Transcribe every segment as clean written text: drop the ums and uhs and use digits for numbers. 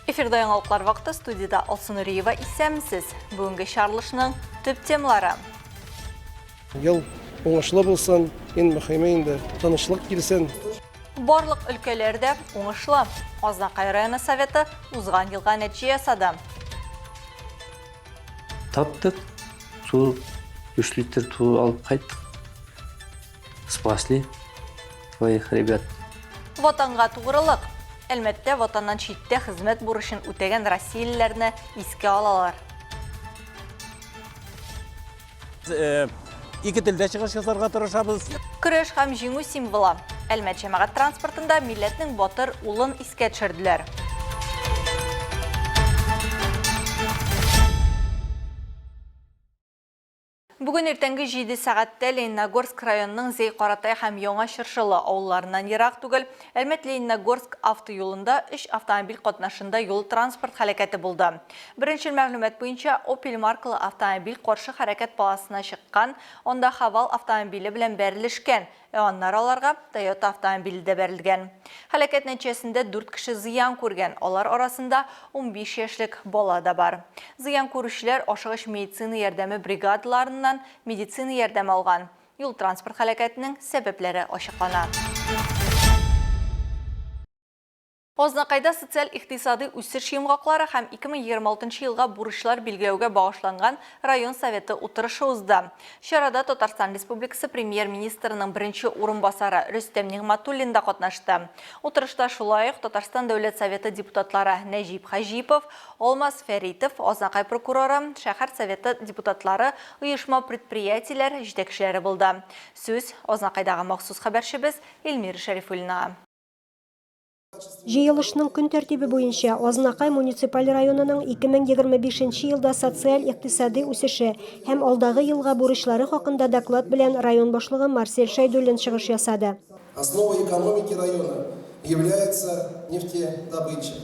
Эфирда яңалыклар вакыты студиядә Алсу Нуриева исәнмесез. Бүгенге чарлышның төп темалары. Ел уңышлы булсын, иң мөхиме инде тынычлык килсен. Барлык өлкәләр дә уңышлы. Азнакай районы советы узган елга нәтиҗә ясады. Таптык, су, 3 литр су алып кайттык. Спасли твоих ребят. Ватанга тугрылык. Әлмәттә ватаннан читтә хезмәт бурычын үтәгән россиялеләрне искә алалар. Э, ике телдә чыгыш ясарга тырышабыз. Көрәш һәм җиңү символы. Әлмәт җәмәгать транспортында милләтнең батыр улын искә төшерделәр. Бүген иртәнге 7 сәгатьтә Лениногорск районының Зәй-Каратай һәм Яңа Чыршылы авылларыннан ерак түгел Әлмәт-Лениногорск автоюлында өч автомобиль катнашында юл-транспорт һәлакәте булды. Беренчел мәгълүмат буенча, Opel маркалы автомобиль каршы хәрәкәт полосасына чыккан, анда Haval автомобиле белән бәрелешкән, Ә аннары аларга Toyota автомобиле дә бәрелгән. Һәлакәт нәтиҗәсендә дүрт кеше зыян күргән, алар арасында 15 яшьлек бала да бар. Зыян күрүчеләр ашыгыч медицина ярдәме бригадаларыннан медицина ярдәме алган. Юл-транспорт һәлакәтенең сәбәпләре ачыклана. Азнакайда социаль-икътисадый үсеш йомгаклары һәм 2026 елга бурычлар билгеләүгә багышланган район Советы утырышы узды. Чарада Татарстан Республикасы Премьер-министрының беренче урынбасары Рөстәм Нигъмәтуллин да катнашты. Утырышта шулай ук Татарстан Дәүләт Советы депутатлары Нәҗип Хаҗипов, Алмаз Фәритов, Азнакай прокуроры, шәһәр Советы депутатлары, оешма-предприятиеләр җитәкчеләре булды. Сүз, Азнакайдагы махсус хәбәрчебез Эльмира Шәрифуллинага. Җыелышның көн тәртибе буенча Азнакай муниципаль районының 2025 нче елда социаль-икътисадый үсеше һәм алдагы елга бурычлары хакында доклад белән район башлыгы Марсель Шәйдуллин чыгыш ясады. Основой экономики района является нефтедобыча.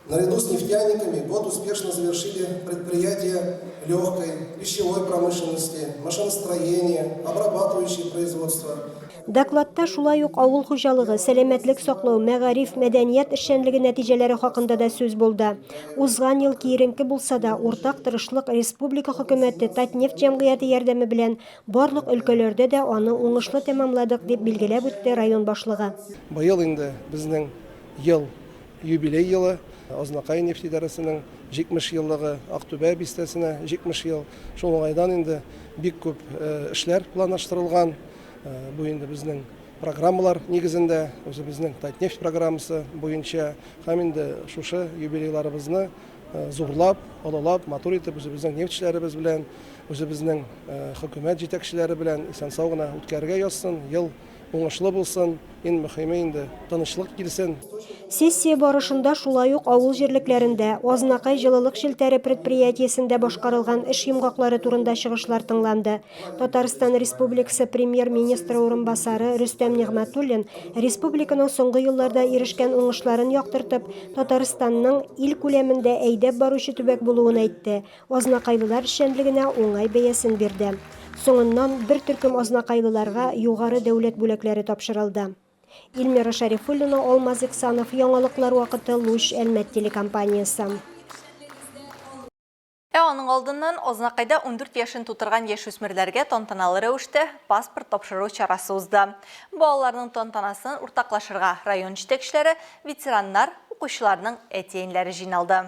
Наряду с нефтяниками год успешно завершили предприятия легкой, пищевой промышленности, машиностроения, обрабатывающие производства. Докладта шулай ук авыл хуҗалыгы, сәламәтлек саклау, мәгариф, мәдәният эшчәнлеге нәтиҗәләре хакында да сүз булды. Узган ел киеренке булса да, уртак тырышлык, республика хөкүмәте, Татнефть җәмгыяте ярдәме белән барлык өлкәләрдә дә аны уңышлы тәмамладык, дип билгеләп үтте район башлыгы. Быел инде безнең ел Юбилей елы, Азнакай нефть идарәсенең 70 еллыгы, Актүбә бистәсенә 70 ел. Шул уңайдан инде бик күп эшләр планлаштырылган. Бу инде безнең программалар нигезендә, үзебезнең Татнефть программасы буенча һәм инде шушы юбилейларыбызны зурлап, олылап, матур итеп үзебезнең нефтьчеләребез белән, үзебезнең хөкүмәт җитәкчеләре белән исән-сау гына үткәрергә язсын. Ел Уңышлы булсын, иң мөхиме инде, тынычлык килсен. Сессия барышында шулай ук авыл җирлекләрендә, Азнакай җылылык челтәре предприятиесендә башкарылган эш йомгаклары турында чыгышлар тыңланды. Татарстан Республикасы Премьер-министры урынбасары Рөстәм Нигъмәтуллин республиканың соңгы елларда ирешкән уңышларын яктыртып, Татарстанның ил күләмендә әйдәп баручы төбәк булуын әйтте, Азнакайлылар эшчәнлегенә уңай бәясен бирде. Соңыннан бер төркем азнакайлыларга югары дәүләт бүләкләре тапшырылды. Эльмира Шәрифуллина, Алмаз Иксанов, Яңалыклар вакыты, Луч, Әлмәт телекомпаниясе. Ә аның алдыннан Азнакайда 14 яшен тутырган яшүсмерләргә тантаналы рәвештә паспорт тапшыру чарасы узды. Балаларның тантанасын уртаклашырга район җитәкчеләре, ветераннар, укучыларның әти-әниләре җыйналды.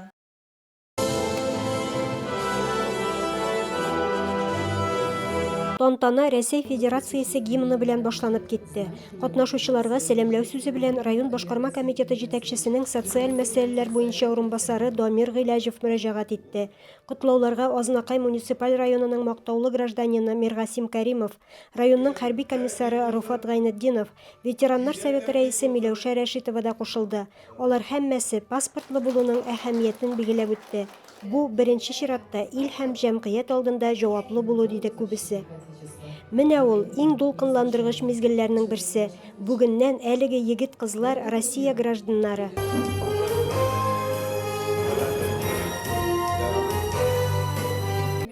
Тантана Рәсәй Федерациясе гимны белән башланып китте. Катнашучыларга сәламләү сүзе белән район башкарма комитеты җитәкчесенең социаль мәсьәләләр буенча урынбасары Дамир Гыйләҗев мөрәҗәгать итте. Котлауларга Азнакай муниципаль районының мактаулы гражданины Миргасим Кәримов, районның хәрби комиссары Руфат Гайнетдинов, ветераннар советы рәисе Миләүшә Рәшитова да кушылды. Алар һәммәсе паспортлы булуның әһәмиятен билгеләп үтте. Бу, беренче чиратта, ил һәм җәмгыять алдында җаваплы булу, диде күбесе. Менә ул, иң дулкынландыргыч мизгелләрнең берсе. Бүгеннән әлеге егет-кызлар Россия гражданнары.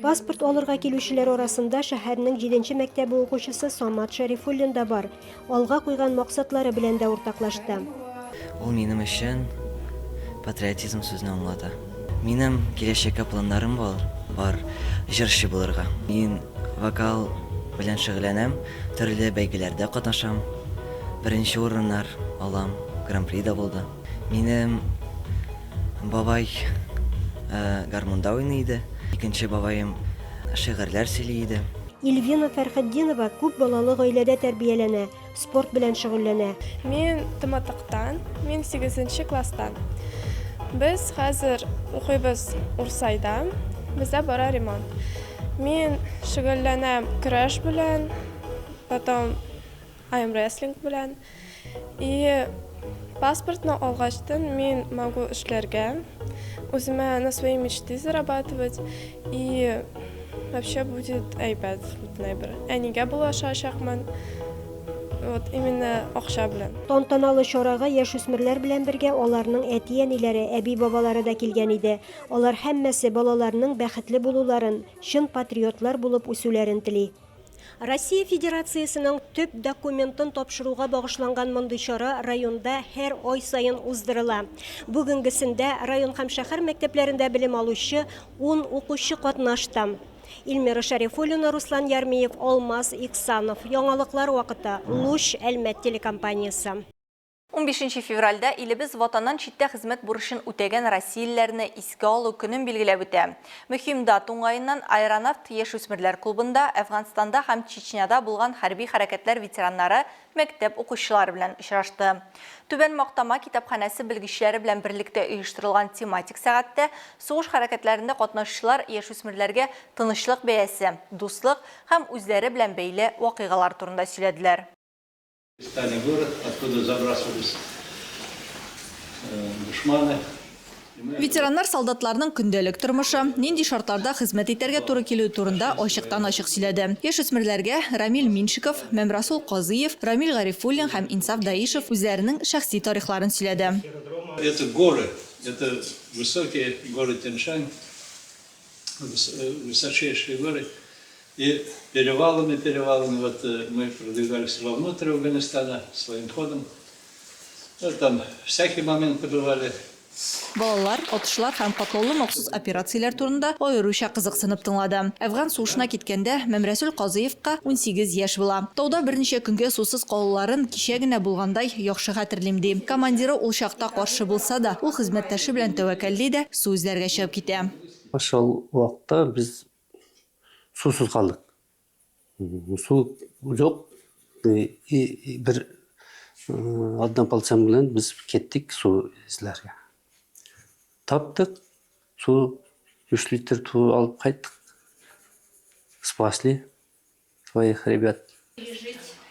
Паспорт алырга килүчеләр арасында шәһәрнең җиденче мәктәбе укучысы Самат Шәрифуллин да бар. Алга куйган максатлары белән дә уртаклашты. Ул минем өчен патриотизм сүзне аңлата. Минем киләчәккә планнарым бар, бар, җырчы булырга. Мин вокал белән шөгыльләнәм, төрле бәйгеләрдә катнашам, беренче урыннар алам, гран-при да булды. Минем бабай гармунда уйный иде, икенче бабаем шигырьләр сөйли иде. Ильвина Фәрхетдинова күп балалы гаиләдә тәрбияләнә. Спорт белән шөгыльләнә. Мин Тымытыктан, мин сигезенче класстан. Без хәзер укыйбыз Урсайда, бездә бара ремонт. Мин шөгыльләнәм көрәш белән, потом армрестлинг белән. И паспортны алгачтын мин могу эшләргә, үземә на свои мечты зарабатывать и вообще будет әйбәт бөтен әйбер. Әнигә булашачакмын. Вот именно акча белән. Тантаналы чарага яшүсмерләр белән бергә аларның әти-әниләре, әби-бабалары да килгән иде. Алар һәммәсе балаларының бәхетле булуларын, чын патриотлар булып үсүләрен тели. Россия Федерациясенең төп документын тапшыруга багышланган мондый чара районда һәр ай саен уздырыла. Бүгенгесендә район һәм шәһәр мәктәпләрендә белем алучы ун укучы катнашты. Эльмира Шәрифуллина, Руслан Ярмиев, Алмаз Иксанов. Яңалыклар вакыты. Луч, Әлмәт телекомпаниясе. Унбишенче февральдә илебез Ватаннан читтә хезмәт бурычын үтәгән россиялеләрне искә алу көнен билгеләп үтә. Мөһим дата уңаеннан Аэронавт яшүсмерләр клубында Әфганстанда һәм Чечняда булган хәрби хәрәкәтләр ветераннары мәктәп укучылары белән очрашты. Түбән Мактама китапханәсе белгечләре белән берлектә оештырылган тематик сәгатьтә сугыш хәрәкәтләрендә катнашучылар яшүсмерләргә тынычлык бәясе, дуслык һәм үзләре белән бәйле вакыйгалар турында сөйләделәр. Стали город, откуда забрасывались душманы. Ветераннар солдатларның көндәлек тормышы, нинди шартларда хезмәт итәргә туры килүе турында ачыктан-ачык сөйләде. Яшүсмерләргә Рамил Миншиков, Мәмрасул Казыев, Рамил Гарифуллин һәм Инсаф Даишев үзләренең шәхси тарихларын сөйләде. Это горы, это высокие горы Тянь-Шань, высочайшие горы. И перевалами, перевалами вот мы продвигались вовнутрь Афганистана своим ходом. Ну, там всякие моменты бывали. Балалар атышлар һәм катлаулы махсус операцияләр турында аеруча кызыксынып тыңлады. Әфган сугышына киткәндә Мәмрәсүл Казыевка 18 яшь була. Тауда берничә көнгә сусыз калуларын кичә генә булгандай яхшы хәтерлим, ди. Командиры ул чакта каршы булса да, ул хезмәттәше белән тәвәккәлли дә су эзләргә чыгып китә. Шул вакытта без Сусыз калдык. Су юк. И бер однополчан белән без кеттик су эзләргә. Таптык, су 3 литр су алып кайттык. Спасли своих ребят.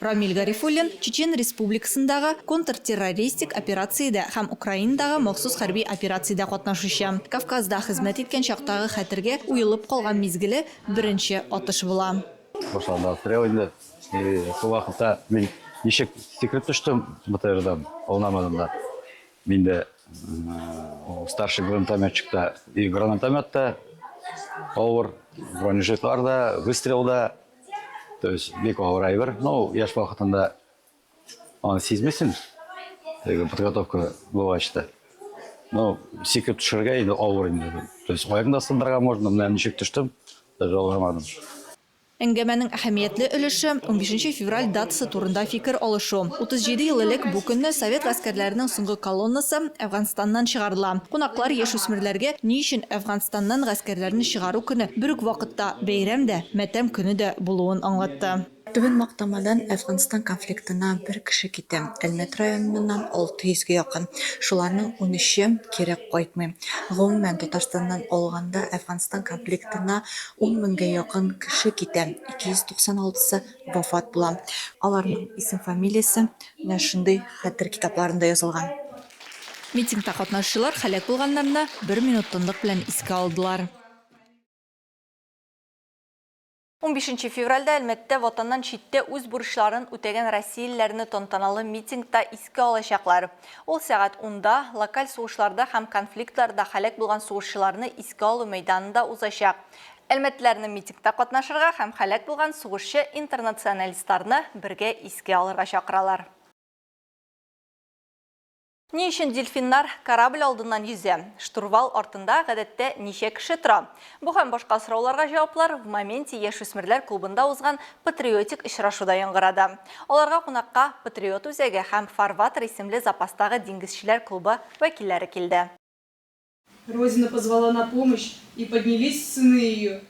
Рамил Гарифуллин Чечен Республикасындагы контртеррористик операциядә һәм Украинадагы махсус хәрби операциядә катнашучы. Кавказда хезмәт иткән чактагы хәтергә уелып калган мизгеле беренче атыш була. Башланды обстрел инде. Шул вакытта мин ничек сикереп төштем БТРдан, аунамадым да. Мин дә старший гранатометчик та и гранатомет та авыр, бронежилетлар да, выстрел да. То есть бик авыр әйбер. Ну, яшь вакытында аны сизмисең. Теге подготовка булгач та. Ну, сикереп төшергә инде авыр инде. То есть аягыңны да сындырырга можно, менә ничек төштем, даже ауырмадым. Әңгәмәнең әһәмиятле өлеше, унбишенче февраль датасы турында фикер алышу. 37 ел элек бу көнне совет гаскәрләренең соңгы колоннасы Әфганстаннан чыгарыла. Кунаклар яшүсмерләргә ни өчен Әфганстаннан гаскәрләрне чыгару көне бер үк вакытта бәйрәм дә, матәм көне дә булуын аңлатты. Түбән Мактамадан Әфганстан конфликтына бер кеше китә, Әлмәт районыннан 600 гә якын. Шуларның унөче кире кайтмый. Гомумән, Татарстаннан алганда, Әфганстан конфликтына Ун меңгә якын кеше китә, 296 сы вафат була. Аларның исем-фамилиясе менә шундый хәтер китапларында язылган. Митингта катнашучылар һәлак булганнарны бер минут тынлык белән искә алдылар. Унбишенче февральдә Әлмәттә Ватаннан читтә үз бурычларын үтәгән россиялеләрне тантаналы митингта искә алачаклар. Ул сәгать унда локаль сугышларда һәм конфликтларда һәлак булган сугышчыларны искә алу мәйданында узачак. Әлмәтлеләрне митингта катнашырга һәм һәлак булган сугышчы-интернационалистларны бергә искә алырга чакыралар. Ни өчен дельфиннар корабль алдыннан йөзә? Штурвал артында, гадәттә, ничә кеше тора? Бу һәм башка сорауларга җаваплар В моменте яшүсмерләр клубында узган патриотик очрашуда яңгырады. Аларга кунакка Патриот үзәге һәм Фарватер исемле запастагы диңгезчеләр клубы вәкилләре килде. Родина позвала на помощь, и поднялись сыны ее.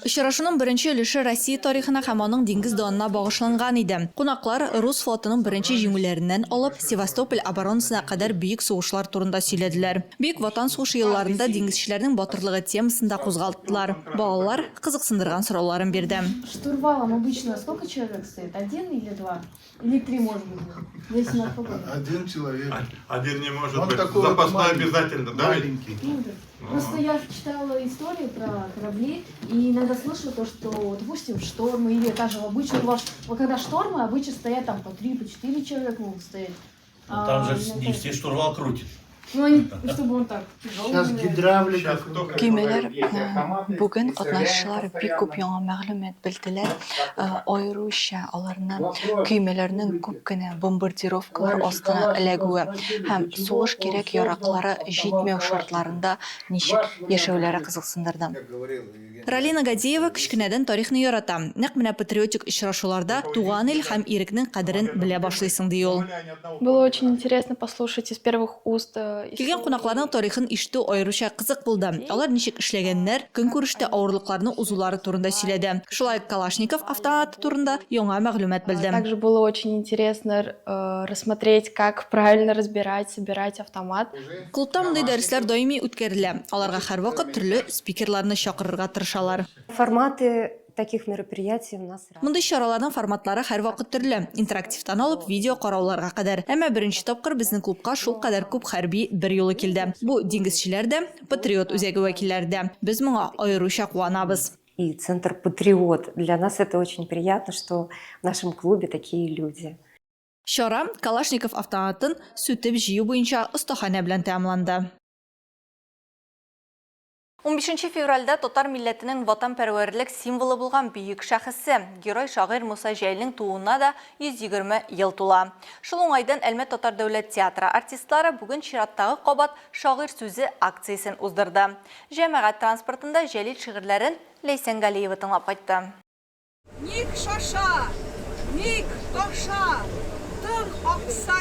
Очрашуның беренче өлеше Россия тарихына һәм аның диңгез данына багышланган иде. Кунаклар рус флотының беренче җиңүләреннән алып, Севастополь оборонасына кадәр бөек сугышлар турында сөйләделәр. Бөек Ватан сугышы елларында диңгезчеләрнең батырлыгы темасын да кузгалттылар. Балалар кызыксындырган сорауларын бирде. Штурвалом обычно сколько человек стоит? Один или два? Или три, может быть. Зависит от погоды. Один человек. Один не может Он быть. такой вот Запасной маленький. обязательно, да? ведь? Маленький. Ну, да. Просто я читала истории про корабли, и иногда слышала то, что, допустим, штормы или даже обычно у вас, вот когда штормы, обычно стоят там по три, по четыре человека могут стоять. Ну, там же иногда- не все штурвал крутит. Ну, они, чтобы он так тяжелый. Сейчас гидравлика. Көймәләр бүген катнашучылар бик күп яңа мәгълүмат белделәр. Аеруча аларны көймәләрнең күп кенә бомбардировкалар астына эләгүе һәм сугыш кирәк-яраклары җитмәү шартларында ничек яшәүләре кызыксындырды. Ралина Гадиева кечкенәдән тарихны ярата. Нәкъ менә патриотик очрашуларда туган ил һәм ирекнең кадерен белә башлыйсың, ди ул. Было очень интересно послушать из первых уст э, Килгән кунакларның тарихын ишетү аеруча кызык булды. Алар ничек эшләгәннәр, көнкүрештә авырлыкларны узулары турында сөйләде. Шулай ук Калашников автоматы турында яңа мәгълүмат белдем. Также было очень интересно рассмотреть, как правильно разбирать, собирать автомат. Клубта мондый дәресләр даими үткәрелә. Аларга һәрвакыт төрле спикерларны чакырырга тырышалар. Форматы таких мероприятий у нас разные. Мондый чараларның форматлары һәрвакыт төрле. Интерактивтан алып видео карауларга кадәр. Әмма беренче тапкыр безнең клубка шулкадәр күп хәрби берьюлы килде. Бу диңгезчеләр дә, Патриот үзәге вәкилләре дә. Без моңа аеруча куанабыз. И центр «Патриот». Для нас это очень приятно, что в нашем клубе такие люди. Чара Калашников автоматын сүтеп җыю буенча остаханә белән тәмамланды. 15 февральдә татар милләтенең ватанпәрвәрлек символы булган бөек шәхесе, герой-шагыйрь Муса Җәлилнең тууына да 120 ел тула. Шул уңайдан Әлмәт татар дәүләт театры артистлары бүген чираттагы кабат Шагыйрь сүзе акциясен уздырды. Җәмәгать транспортында Җәлил шигырьләрен Ләйсән Галиева тыңлап кайтты. Ник шаша, ник таша, тын акса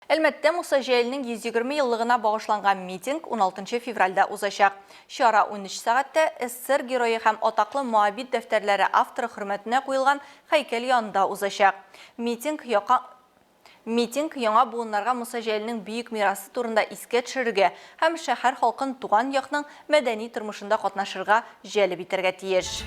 Әлмәттә Муса Җәлилнең 120 еллыгына багышланган митинг 16 февральдә узачак. Чара 13 сәгатьтә СССР Герое һәм атаклы Моабит дәфтәрләре авторы хөрмәтенә куелган һәйкәл янында узачак. Митинг яка Митинг яңа буыннарга Муса Җәлилнең бөек мирасы турында искә төшерергә һәм шәһәр халкын туган якның мәдәни тормышында катнашырга җәлеп итәргә тиеш.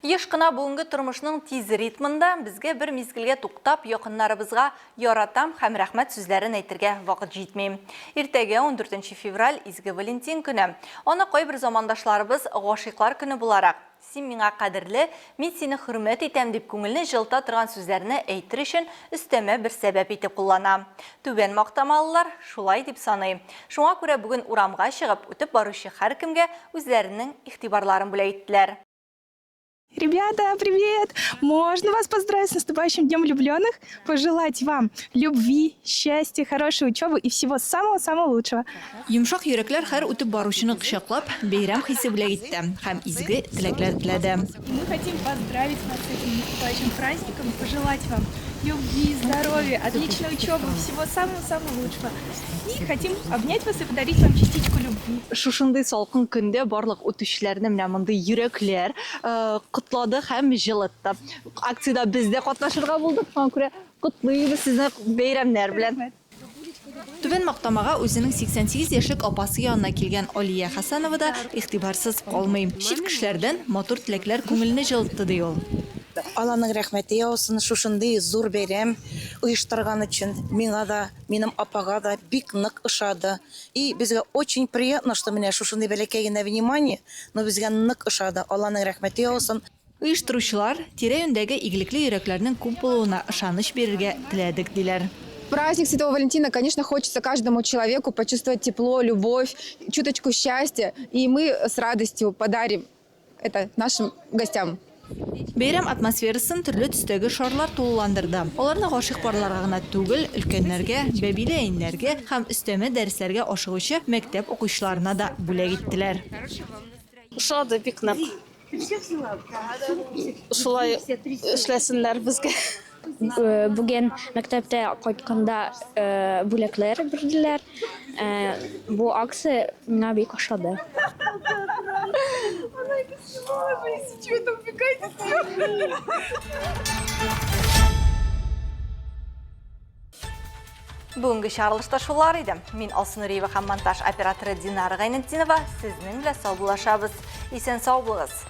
Еш кына бүгенге тормышның тиз ритмында безгә бер мизгелгә туктап, якыннарыбызга яратам һәм рәхмәт сүзләрен әйтергә вакыт җитми. Иртәгә, ундүртенче февраль, Изге Валентин көне. Аны кайбер замандашларыбыз гашыйклар көне буларак, Син миңа кадерле, мин сине хөрмәт итәм дип күңелне җылыта торган сүзләрне әйтер өчен өстәмә бер сәбәп итеп куллана. Түбән мактамалылар шулай дип саный. Шуңа күрә бүген урамга чыгып, үтеп баручы һәркемгә үзләренең игътибарларын бүләк иттеләр. Ребята, привет! Можно вас поздравить с наступающим Днем влюбленных? Пожелать вам любви, счастья, хорошей учебы и всего самого-самого лучшего. Йомшак йөрәкләр һәр үтеп баручыны кочаклап, бәйрәм хисе бүләк итте һәм изге теләкләр теләде. И мы хотим поздравить вас с этим наступающим праздником, пожелать вам любви, здоровья, отличной учебы, всего самого-самого лучшего. И хотим обнять вас и подарить вам частичку любви. Шушындый салкын көндә барлык үтүчеләрне менә мондый йөрәкләр котлады һәм җылытты. Акциядә без дә катнашырга булдык, шуңа күрә котлыйбыз сезне бәйрәмнәр белән. Түбән Мактамага үзенең 88 яшьлек апасы янына килгән Алия Хәсәнова да игътибарсыз калмый. Чит кешеләрдән матур теләкләр күңелне җылытты, ди ул. Алланың рәхмәте яусын, шушындый зур бәйрәм оештырган өчен миңа да, минем апага да бик нык ошады. И безгә очень приятно, что менә шушындый бәләкәй генә внимание, но безгә нык ошады. Алланың рәхмәте яусын. Оештыручылар, тирә-юньдәге игелекле йөрәкләрнең күп булуына ышаныч бирергә теләдек, диләр. Праздник Святого Валентина, конечно, хочется каждому человеку почувствовать тепло, любовь, чуточку счастья. И мы с радостью подарим это нашим гостям. Бәйрәм атмосферасын төрле төстәге шарлар тулыландырды. Аларны гашыйк парларга гына түгел, өлкәннәргә, бәбиле әниләргә һәм өстәмә дәресләргә ашыгучы мәктәп укучыларына да бүләк иттеләр. Ошады бик нык. Шулай эшләсеннәр безгә. Бүген мәктәптә кайтканда бүләкләр бирделәр. Бу акция миңа бик ошады. Бүгенге чыгарылышта шулар иде. Мин Алсу Нуриева һәм монтаж операторы Динара Гайнетдинова сезнең белән саубуллашабыз. Исән сау булыгыз.